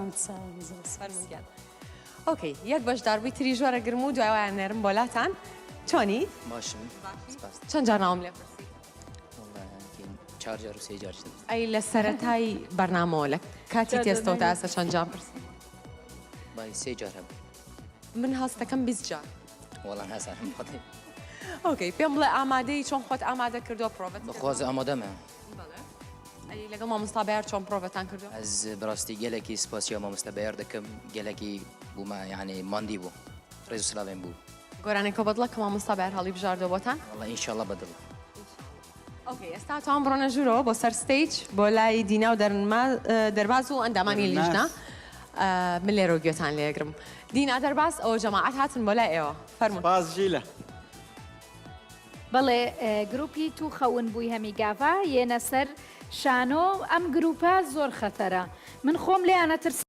سەلامت ساوم زۆر سپاس. فەرموون گیان. okay یەک بەشداربووی تریش وەرەگرم و دوای وایان نێرم بۆ لاتان. چۆنی؟ باشم سپاس. چەند جار ناوم لێ پرسی؟ والله چار جار و سێ جار شتم. ئەی لە سەرەتای بەرنامەوە لە کاتی تێستەوە تا ئێستا چەند جار پرسی؟ بای سێ جار هەبوو. من هەستەکەم 20 جار. وەڵا نازانم بەڵێ. okay پێم بڵێ ئامادەی چۆن خۆت ئامادە کردووە پرۆڤەت کردووە؟ بەخوا ئامادەمە. بەڵێ. ئەی لەگەڵ مامۆستا بەیار چۆن پرۆڤەتان کردووە؟ ئەز بەڕاستی گەلەکی سپاسیا مامۆستا بەیار دەکەم گەلەکی بوومە یعنی ماندی بوو ڕێز و سلاوێن بوو. گۆرانێکە بەدڵە کە مامۆستا بەیار هەڵی بژاردووە بۆتان؟ وەڵا ئینشاڵڵا بەدڵە. okay ئێستا توان بڕۆنە ژوورەوە بۆ سەر stage بۆ لای دینا و دەرباز و ئەندامانی لیژنە من لێرەوە گوێتان لێگرم دینا دەرباز ئەوە جەماعەت هاتن بۆ لای ئێوە فەرموون. سپاس ژیلە. بەڵێ گروپی تو خەون بووی هەمی گاڤا یێنە سەر شانۆ ئەم گروپە زۆر خەتەرە من خۆم لێیانە ترسام.